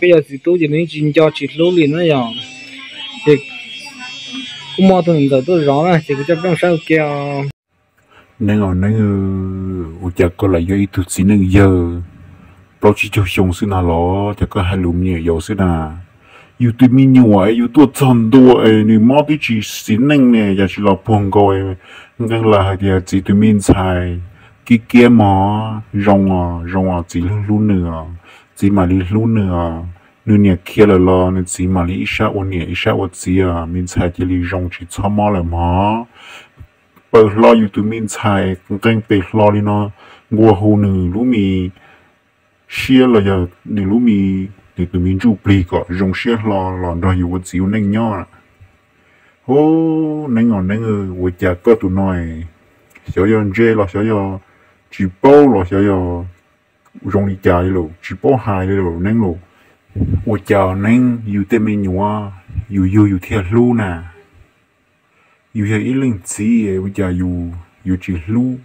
Yog txiv tub ces nws yeej tsis nco tsis hlub li na yog. Ces kuj muaj tus niam ntxawm tuaj zov na ces kuv coj peb saib ua ke os. Neeb os neeb, ua cas koj lam yog ib tug txiv neej yawg plaub tsib caug xyoo xwb na los cas koj hais lus me nyuam yaus xwb na? Yus tus me nyuam es yus tuaj txog ntua es nws mob twb tsis xiv neej ne, yam tsis los puag nkaus, nqee lawm hais tias txiv tus me ntxhais kiab kiab mog, zoo os zoo os, txiv hlub hlub nws os, txiv mam li hlub nws os. Nws niam khiav lawm los nws txiv mam li ib sab ua niam ib sab ua txiv os, me ntxhais cia li zoo tsis txhob mob lawm mog. Pawg hlo yus tus me ntxhais nqee pem hlo li no, nqua hu nws lub me siab los yog nws lub me, nws tus me ntsuj plig kom zoo siab hlo los nrog yus ua txiv ua neej nyob. Ub, neeb os neeb, ua cas koj tus no xyov yog ntse los xyov yog tsis paub los xyov yog zoo li cas li lawm, tsis paub hais li lawm neeb lauj. Ua cas neeb, yus tej me nyuam yus yug yus thiaj hlub na. Yus yog ib leej txiv ua cas yus yuav tsis hlub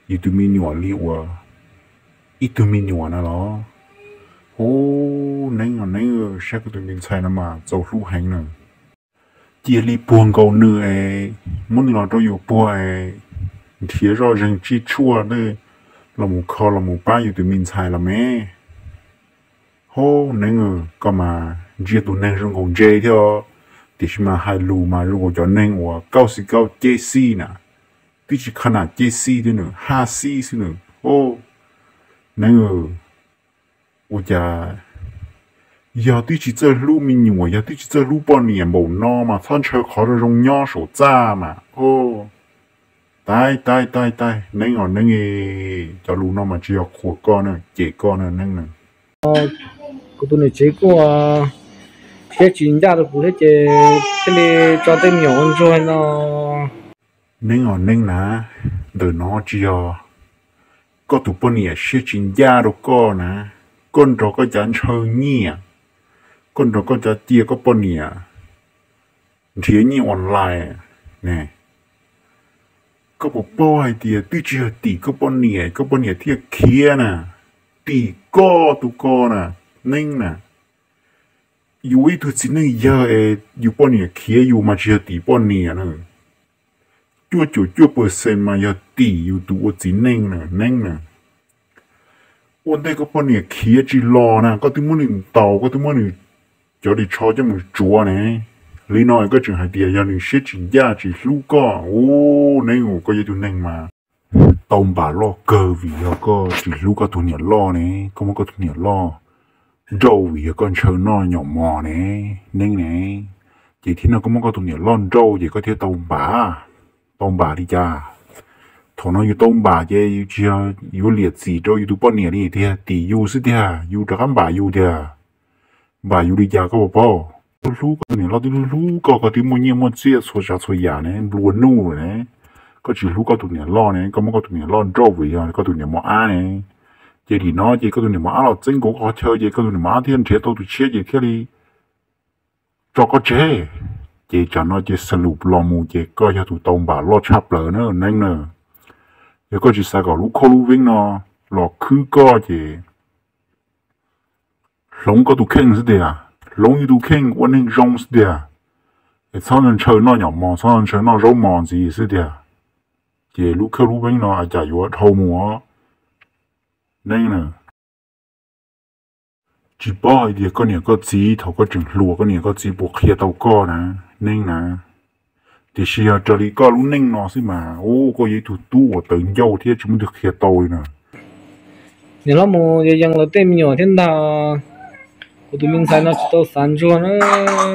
yus tus me nyuam li uas ib tug me nyuam na los? Ub, neeb os neeb, saib koj tus me ntxhais no mas txaus hlub heev na. Cia li puag nkaus nws es muab nws los rau yus puag es nrhiav zoj zeeg tsij tshuaj tej los mus kho los mus pab yus tus me ntxhais los me. Hub, neeb, koj mas ntsia tus neeg zoo nkaus ntse thiab, tiam sis mas hais lus mas zoo nkaus cov neeg uas kaub xi kaub ceb xij na, twb tsis kha nam ceb xij thiab nws haj xij xwb nws. Neeb, ua cas yog twb tsis txawj hlub me nyuam, yog twb tsis txawj hlub poj niam npaum no mas txhob ntshaw qhov zoo zoo nyob saum txaj mas. Taib taib taib taib, neeb os neeb, cov lus no mas tsis yog qhuas koj na, cem koj na neeb na. Kuv tus niam tsev kuj siab tsis ncaj rau kuv thiab ces thiaj li tso tej me nyuam ua ntsuag no. Neeb os neeb na, ntawm no tsis yog koj tus poj niam siab tsis ncaj rau koj na, koj nrog koj cav ntshaw nyiaj, koj nrog koj cav cia koj poj niam nrhiav nyiaj online ne. Koj puas paub hais tias twb tsis yog tim koj poj niam, koj poj niam thiaj khiav na, tim koj tus ko na, neeb na. Yus ua ib tug txiv neej yawg es yus poj niam khiav yus mas tsis yog tim poj niam na. Cuaj caum cuaj percent mas yog tim yus tus ua txiv neej na neeb na. Ua ntej koj poj niam khiav tsis los na koj twb muab nws ntaus, koj twb muab nws cov ris tsho coj mus tsuav ne. Li no koj tseem hais tias yog nws siab tsis ncaj tsis hlub koj. Ub, neeb, koj yog ib tug neeg mas tau npam loj kawg vim yog koj tsis hlub koj tus niam loj ne, koj muab koj tus niam loj nrauj vim yog koj ntshaw noj nyom mos ne, neeb ne. Ces thiab no koj muab koj tus niam loj nrauj ces koj thiaj tau npam, tau npam li cas? Thaum no yus tau npam ces yus tsis yog yuav liam txim rau yus tus poj niam li tiag, tim yus xwb tiag, yus rov qab npam yus tiag. Npam yus li cas koj puas paub? Hlub hlub koj tus niam loj twb hlub hlub koj, koj twb muaj nyiaj muaj txiaj txhua tsav txhua yam ne, nplua nuj lawm ne. Koj tsis hlub koj tus niam loj ne, koj muab koj tus niam loj nrauj vim yog koj tus niam mos ab ne. Ces nim no ces koj tus niam mos ab los txeeb nkaus koj qhov chaw ces koj tus niam mos ab thiaj nrhiav tau tus tshiab ces thiaj li tso koj tseg. Ces tsam no ces xas lus los mus ces koj yog tus tau npam loj tshaj plaws na neeb na. Yog koj tsis xav kom lub khauj lub veeb no los khwb koj ces hloov koj tus kheej xwb tiag, hloov yus tus kheej ua neeg zoo xwb tiag. Es txhob ntshaw noj nyom mos, txhob ntshaw noj zaub mos ntxiv xwb tiag. Ces lub khauj lub veeb no cas yuav dhau mus neeb na. Tsis paub hais tias koj niam koj txiv thaum koj tseem hluas koj niam koj txiv puas qhia tau koj na neeb na. Tiam sis yog raws li koj lub neej no xwb mas ub, koj yog ib tug tub uas tawv ncauj thiab tsis muaj leej twg qhia tau li na. Niam hlob mus yees yees lawv tej me nyuam thiab ntag. Kuv tus me ntxhais no tsis tau xav ntsuag na,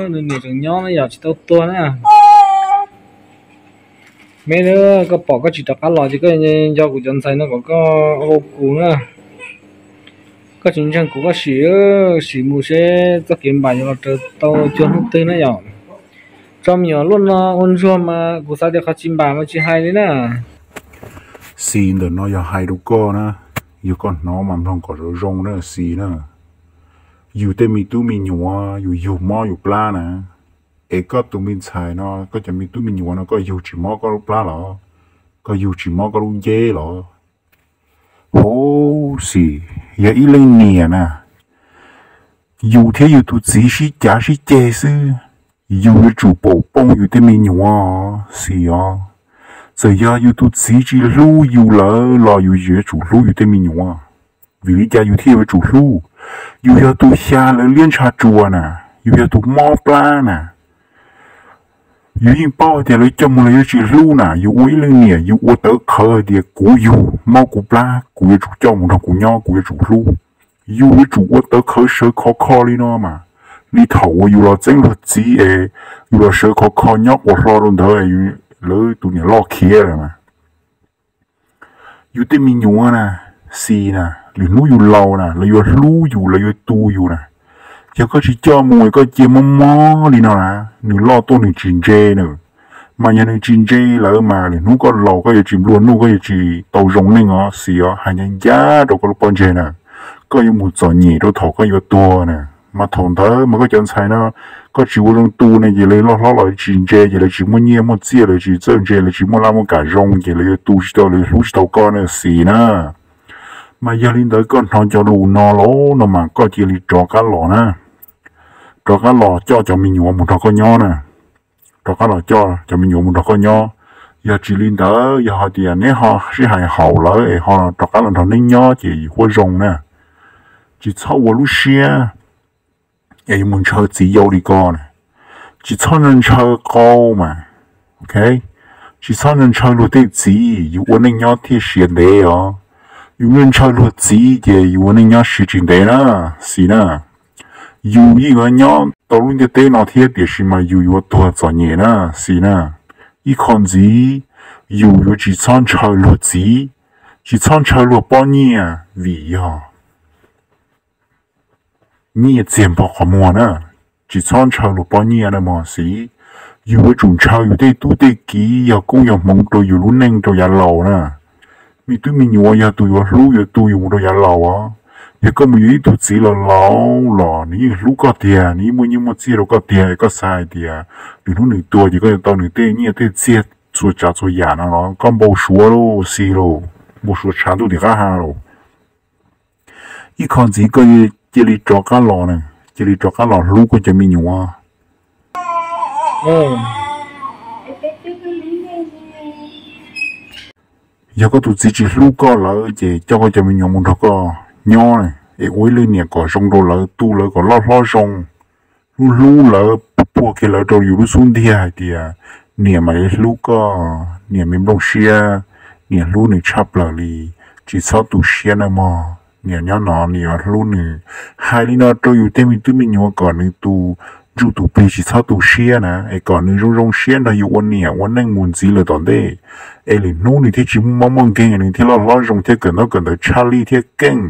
nws niam tseem nyob na yom, tsis tau tuag na. Me na, koj pom koj tsis rov qab los ces koj nco kuv cov ntxhais no kom koj hu kuv na. Koj tsis ntseeg kuv koj sim, sim mus seb txoj kev npam yuav los raws tau cuag hnub twg na yom. Tso me nyuam luaj no ua ntsuag mas kuv xav tias qhov tsis npam mas tsis hais li na. Xis, ntawm no yog hais rau koj na, yog koj hnov mas mloog kom zoo zoo na Xis na. Yus tej me tub me nyuam yus yug mob yus plab na, es koj tus me ntxhais no koj cov me tub me nyuam no koj yug tsis mob koj lub plab los? Koj yug tsis mob koj lub nceb los? Huv, Xis, yog ib leej niam na, Yus thiab yus tus txiv sib cav sib ceg xwb, yus yuav tsum pam pooj yus tej me nyuam, xis os. Txawm yog yus tus txiv tsis hlub yus lawm los yus yuav tsum hlub yus tej me nyuam. Vim li cas yus thiaj yuav tsum hlub? Yus yog tus xya lawv liab ntsha tsua na, yus yog tus mob plab na. Yus yeej paub hais tias lawv coj mus los yuav tsis hlub na, yus ua ib leej niam yus ua tawv qhawv hais tias kuv yug mob kuv plab, kuv yuav tsum coj mus nrog kuv nyob, kuv yuav tsum hlub. Yus yuav tsum ua tawv qhawv sawv khov kho li no mas, li thaum uas yus los txeeb luag txiv es yus los sawv khov kho nyob quas hlo rau ntawd, lawv tus niam loj khiav lawm mas. Yus tej me nyuam na, xis na, lwm hnub yus laus na, lawv yuav hlub yus, lawv yuav tu yus na. Yog koj tsis coj mus, koj cia mob mob li no na, nws loj tuaj nws tsis ntse na. Mas yog nws tsis ntse lawm mas lwm hnub koj laus koj yuav tsis nplua nuj, koj yuav tsis tau zoo neej os, xis os, hais ncaj ncaj rau koj lub pob ntseg na. Koj yuav mus txom nyem rau thaum koj yuav tuag na. Mas thaum ntawd mas koj cov ntxhais no, koj tsis ua zoo tu ne ces lawv loj hlob los tsis ntse, ces lawv tsis muaj nyiaj muaj txiaj, lawv tsis txawj ntse, lawv tsis muaj laj muaj kam zoo, ces lawv yuav tu tsis tau, lawv yuav hlub tsis tau koj na, xis na. Mas yog li ntawd koj hnov cov lus no lawm no mas koj cia li rov qab los na, rov qab los coj cov me nyuam mus nrog koj nyob na, rov qab los coj cov me nyuam mus nrog koj nyob. Yog tsis li ntawd, yog hais tias neb ho sib hais haum lawm es ho rov qab los nrog neb nyob ces huab zoo na. Tsis txhob ua lub siab es yuav mus ntshaw txiv yau li ko na. Tsis txhob ntshaw qau mas, ok, tsis txhob ntshaw luag tej txiv, yus ua neej nyob thiaj siav ntev os. Yus ntshaw luag txiv ces yus ua neej nyob siav tsis ntev na, xis na. Yus yeej yuav nyob tau lub ntiaj teb no thiab tiam sis mas yus yuav tuag txom nyem na, xis na. Ib qho ntxiv, yus yuav tsis txhob ntshaw luag txiv, tsis txhob ntshaw luag pob nyiaj vim yog nyiaj txiag npog qhov muag na. Tsis txhob ntshaw luag pob nyiaj na mog, xis. Yus yuav tsum ntshaw yus tej tub tej kiv yog koob yog hmoov rau yus lub neej rau yav laus na. Me tub me nyuam yog tus yuav hlub yuav tu yus mus rau yav laus os. Yog koj mus yuav ib tug txiv los laus los nws yeej hlub koj tiag, nws yeej muaj nyiaj muaj txiaj rau koj tiag, koj xav hais tias lwm hnub nws tuag ces koj yuav tau nws tej nyiaj tej txiag txhua tsav txhua yam no los koj npau suav lauj, xis lauj, npau suav tshav ntuj tim qab ha lauj. Ib qho ntxiv koj cia li rov qab los na, cia li rov qab los hlub koj cov me nyuam. Yog koj tus txiv tsis hlub koj lawm ces coj koj cov me nyuam mus nrog koj nyob es ua ib leej niam kom zoo rau lawv, tu lawv kom loj hlob zoo, hlub hlub lawv, puag kiag lawv rau yus lub xub ntiag hais tias niam mam li hlub koj, niam me nplooj siab, niam hlub nws tshaj plaws li, tsis txhob tu siab na mog, niam nyob no niam yuav hlub nws. Hais li no rau yus tej me tub me nyuam kom nws tus ntsuj tus plig tsis txhob tu siab na, es kom nws zoo zoo siab nrog yus ua niam ua neej mus ntxiv lawm tom ntej, es lwm hnub nws thiaj tsis muaj mob muaj nkeeg, nws thiaj loj hlob zoo thiab kawm ntaub kawm ntawv tshaj lij thiab keej,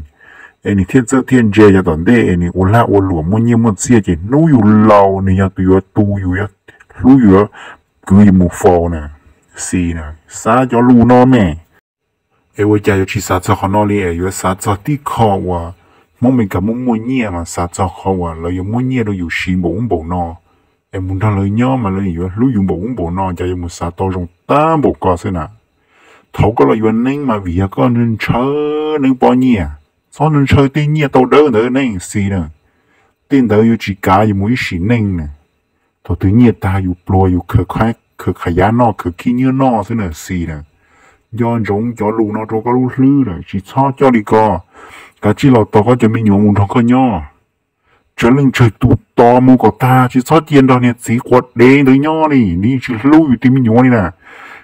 es nws thiaj txawj thiaj ntse yav tom ntej es nws ua lag ua luam muaj nyiaj muaj txiaj ces hnub yus laus nws yog tus yuav tu yus, yuav hlub yus, yuav kwv yus mus faus na, xis na. Xav cov lus no me. Es ua cas yuav tsis xav txog qhov no li es yuav xav txog tib qho uas Hmoob Meskas muaj muaj nyiaj mas xav txog qhov uas lawv yuav muab nyiaj rau yus siv npaum ub npaum no, es mus nrog lawv nyob mas lawv yuav hlub yus npaum ub npaum no, cas yuav mus xav tau zoo tag npaum ko xwb na. Thaum koj los yuav neeb mas vim yog koj ntshaw neeb pob nyiaj, txhob ntshaw tej nyiaj tau dawb ntawd neej xis na. Tej ntawd yuav tsis kav yus mus ib sim neej na. Thaum twg nyiaj tag yus pluag yus khaws khav yav noj khaws khib nyiab noj xwb na xis na. Nco ntsoov cov lus no rau koj lub hlwb na, tsis txhob coj li ko. Kav tsij los tos koj cov me nyuam mus nrog koj nyob. Tsawg leej tsawg tus tos mus kom tag, tsis txhob cia nrog niag txiv quav dev ntawd nyob li, nws yeej tsis hlub yus tus me nyuam li na.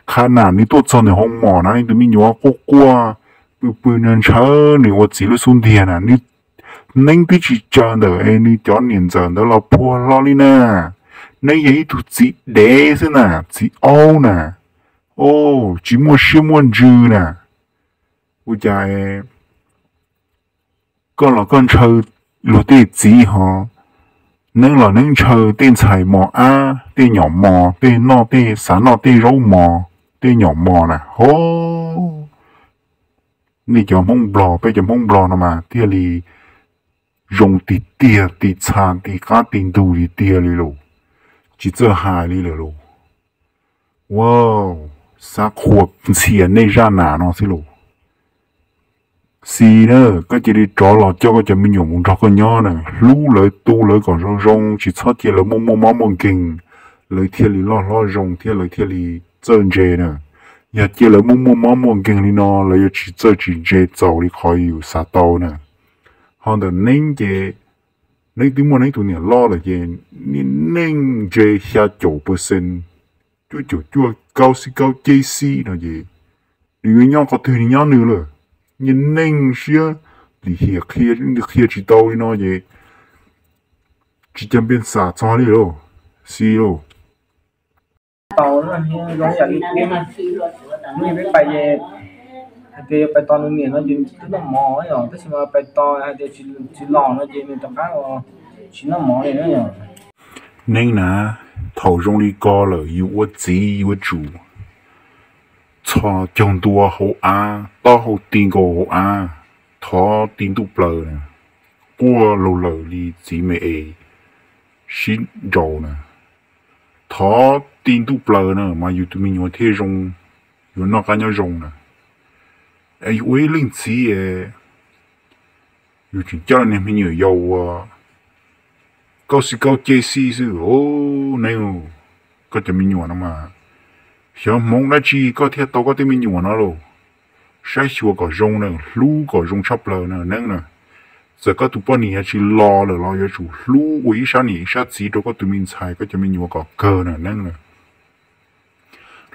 Qhov nam nws tuaj txog ntawm hoo mom na, nws tus me nyuam quaj quaj pw pw ntshaw nws ua txiv lub xub ntiag na, nws neeb twb tsis tsaws ntawm es nws cov niam ntxawm ntawd los puag hlo li na. Neeb yog ib tug txiv dev xwb na, txiv aub na, tsis muaj siab muaj ntsws na. Ua cas koj los koj ntshaw luag tej txiv ho, neeb los neeb ntshaw tej ntxhais mos ab, tej nyom mos, tej noj tej xav noj tej zaub mos, tej nyom mos na ho. Nej cov Hmoob Nplog, peb cov Hmoob Nplog no mas thiaj li zoo tiag tiag, ti txha ti qab ti ntug tiag tiag li lauj. Tsis txawj hais li lawm lauj. Ua, xav qhuas ntxhias nej zaj nam no xwb lauj. Xis na, koj cia li rov los coj koj cov me nyuam mus nrog koj nyob na, hlub lawv tu lawv kom zoo zoo, tsis txhob cia lawv muaj muaj mob muaj nkeeg, lawv thiaj li loj hlob zoo thiab lawv thiaj li txawj ntse na. Yog cia lawv muaj muaj mob muaj nkeeg li no, lawv yuav tsis txawj tsis ntse txaus li qhov yus xav tau na. Ho ntawm Neeb ces, Neeb twb muaj Neeb tus niam loj lawm ces niaj neej ntse xya caum percent, cuaj caum cuaj kaub xib kaub ceb xib no ces nws yuav nyob qhov twg nws nyob nws lawm. Niaj neej siab lim hiam qhia, qhia tsis tau li no ces tsis cam pej xas txog li lauj, Xis lauj. Hais tias yuav pais tos nws niam no ces nws twb noj mov yom, tab sis mas pais tos hais tias tsis los no ces nws rov qab tsis noj mov li na yom. Neeb na, thaum zoo li ko lawm yus ua txiv yuav tsum txhos caug ntua hauv av, taub hau ti nkaus hauv av, thov ti ntuj plaws na, quaj laug lawm li txiv me es sib nraus na. Thov ti ntuj plaws na mas yus tus me nyuam thiaj zoo, yuav noj qab nyob zoo na. Es yus ua ib leej txiv es yus tseem coj niag me nyuam yaus uas kaub xib kaub ceb xib xwb. Neeb, koj cov me nyuam no mas, xyov hmoov dab tsi koj thiaj tau koj tej me nyuam no lauj. Saib xyuas kom zoo na, hlub kom zoo tshaj plaws na Neeb na. Txawm koj tus poj niam tsis los lawm los yuav tsum hlub ua ib sab niam ib sab txiv rau koj tus me ntxhais koj cov me nyuam kom kawg na Neeb na.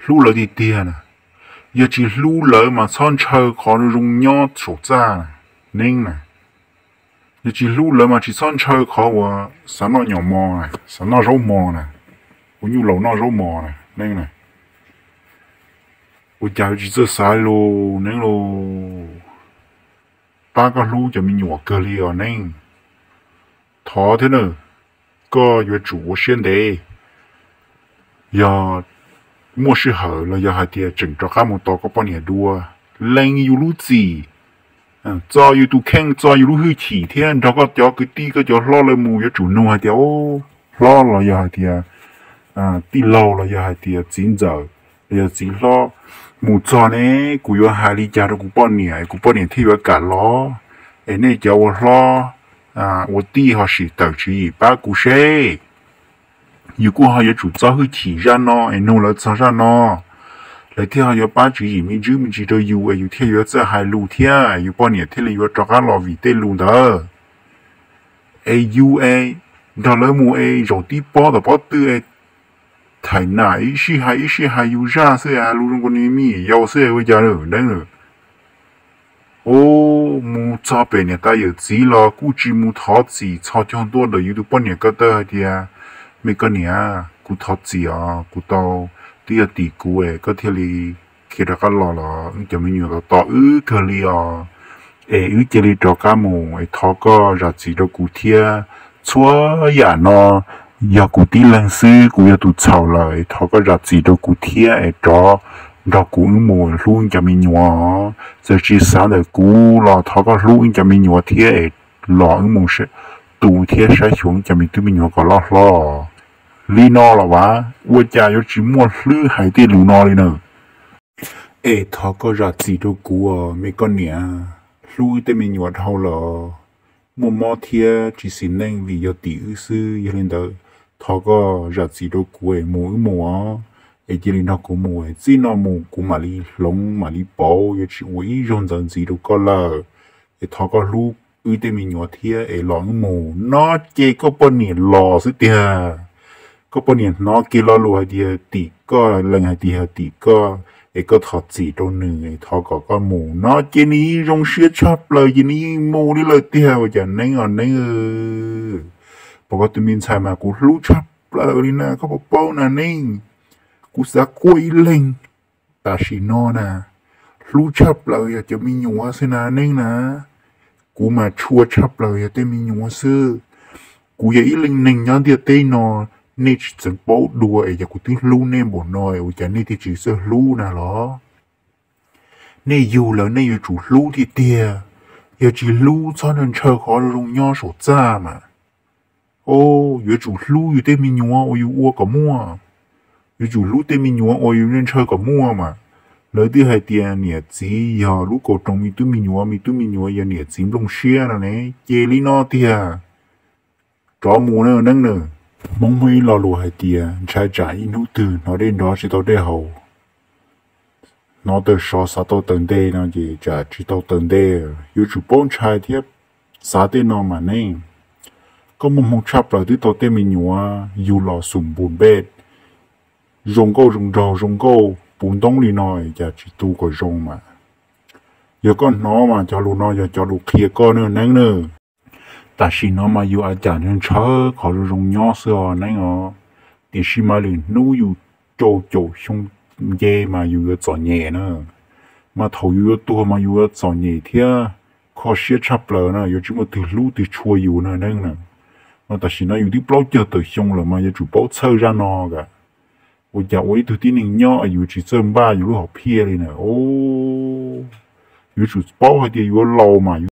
Hlub lawv tiag tiag na. Yog tsis hlub lawv mas txhob ntshaw qhov zoo nyob saum txaj na, Neeb na. Yog tsis hlub lawv mas tsis txhob ntshaw qhov uas xav noj nyom mos na, xav noj zaub mos na, ua nyuj laus noj zaub mos na Neeb na. Ua cas tsis txawj xav li lauj Neeb lauj. Pab koj hlub cov me nyuam kawg li os Neeb. Thov thiab na, koj yuav tsum ua siab ntev. Yog muaj sij hawm los yog hais tias tseem rov qab mus tos koj poj niam dua, lees yus lub txim, txo yus tus kheej, txo yus lub hwj chim thiab nrog koj cov kwv tij koj cov hlob lawv mus yuav tsum nug hais tias, hlob los yog hais tias tij laug los yog hais tias txiv ntxawm los yog txiv hlob, mus txog ne kuv yuav hais li cas rau kuv poj niam kuv poj niam thiaj yuav kam los? Es nej cov ua hlob ua tij ho sim tawm tswv yim pab kuv seb. Yus kuj ho yuav tsum txo hwj chim zaj no es nug lawv txog zaj no, lawv thiaj ho yuav pab tswv yim me ntsis me ntsis rau yus es yus thiaj yuav txawj hais lus thiab yus poj niam thiaj li yuav rov qab los vim tej lus ntawd. Es yus es nrog lawv mus es zaum tib pob tom pob tw es thaim nam ib sij hais ib sij hais yus zaj xwb, hais lus zoo nkaus li me nyuam yaus xwb ua cas Neeb lawm. Ub, mus txog pem niam tais yawm txiv los kuj tsis mus thov txim txhos caug ntua ntawm yus tus poj niam ko taw hais tias, me koj niam, kuv thov txim os, kuv tau, twb yog tim kuv es koj thiaj li khiav rov qab los los wb cov me nyuam tos tos wb kawg li os. Es wb cia li rov qab mus es thov koj zam txim rau kuv thiab. Txhua yam no yog kuv tib leeg xwb, kuv yog tus txhaum lawm es thov koj zam txim rau kuv thiab es rov nrog kuv wb mus hlub cov me nyuam. Txawm tsis xav ntawm kuv los thov koj hlub wb cov me nyuam thiab es los wb mus tu thiab saib xyuas wb cov me tub me nyuam kom loj hlob. Li no los vas, ua cas yuav tsis muaj hlwb hais tej lus no li na? Es thov koj zam txim rau kuv os me koj niam, hlub wb tej me nyuam dhau lawm, muaj mob thiab tsis xis neej vim yog tim wb xwb. Yog li ntawd, thov koj zam txim rau kuv es mus wb mus os, es cia li nrog kuv mus, txij no mus kuv mam li hloov mam li pauv, yuav tsis ua ib zaug ntxawv ntxiv rau koj lawm. Es thov koj hlub wb tej me nyuam thiab es los wb mus no. Ces koj poj niam los xwb tiag. Koj poj niam hnov kiag lo lus hais tias tim koj, lees hais tias yog tim koj, es koj thov txim rau nws es thov kom koj mus no ces nws yeej zoo siab tshaj plaws ces nws yeej mus li lawm tiag. Ua cas Neeb os Neeb, pom koj tus me ntxhais mas kuv hlub tshaj plaws li na, koj puas paub na Neeb? Kuv xav quaj ib leeg tam sim no na. Hlub tshaj plaws yog cov me nyuam xwb na Neeb na. Kuv mas tshua tshaj plaws yog tej me nyuam xwb. Kuv yog ib leej neeg nyob ntiaj teb no, nej tsis txeev paub dua es yog kuv twb hlub nej npaum no es ua cas nej thiaj tsis txawj hlub na los? Nej yug lawm nej yuav tsum hlub tiag tiag. Yog tsis hlub txhob ntshaw qhov zoo nyob saum txaj mas. Yuav tsum hlub yus tej me nyuam uas yus ua kom muaj. Yuav tsum hlub tej me nyuam uas yus ntshaw kom muaj mas. Lawv twb hais tias niam txiv yog lub kaus roos me tub me nyuam, me tub me nyuam yog niam txiv nplooj siab no ne, ces li no tiag. Rov mus na neeb na. Hmoob muaj ib lo lus hais tias ntshai tsam ib hnub twg hnov dej nrov tsis tau dej haus, hnov taws sov xav tau taws nte no ces tsam tsis tau taws nte. Yuav tsum paub ntshai thiab xav tej no mas ne. Koj muaj hmoo tshaj plaws twb tau tej me nyuam yug los xum npus npej zoo nkauj zoo nraug zoo nkauj puv ntoob li no cas tsis tu kom zoo mas. Yog koj hnov mas cov lus no yog cov lus qhia koj na neeb na. Tam sim no mas yus ua cas ntshaw qhov zoo zoo nyob xwb os neeb os. Tiam sis mas lwm hnub yus rau caum xyoo nce mas yus yuav txom nyem na. Mas thaum yus yuav tuag mas yus yuav txom nyem thiab kho siab tshaj plaws na, yuav tsis muaj twg hlub twg tshua yus na neeb na. Mas tam sim no yus twb plaub caug tawm xyoo lawm mas yuav tsum paub txhawj zaj no kam. Ua cas ua ib tug tib neeg nyob yus tsis txawj npaj yus lub hom phiaj li na. Yuav tsum paub hais tias yuav laus mas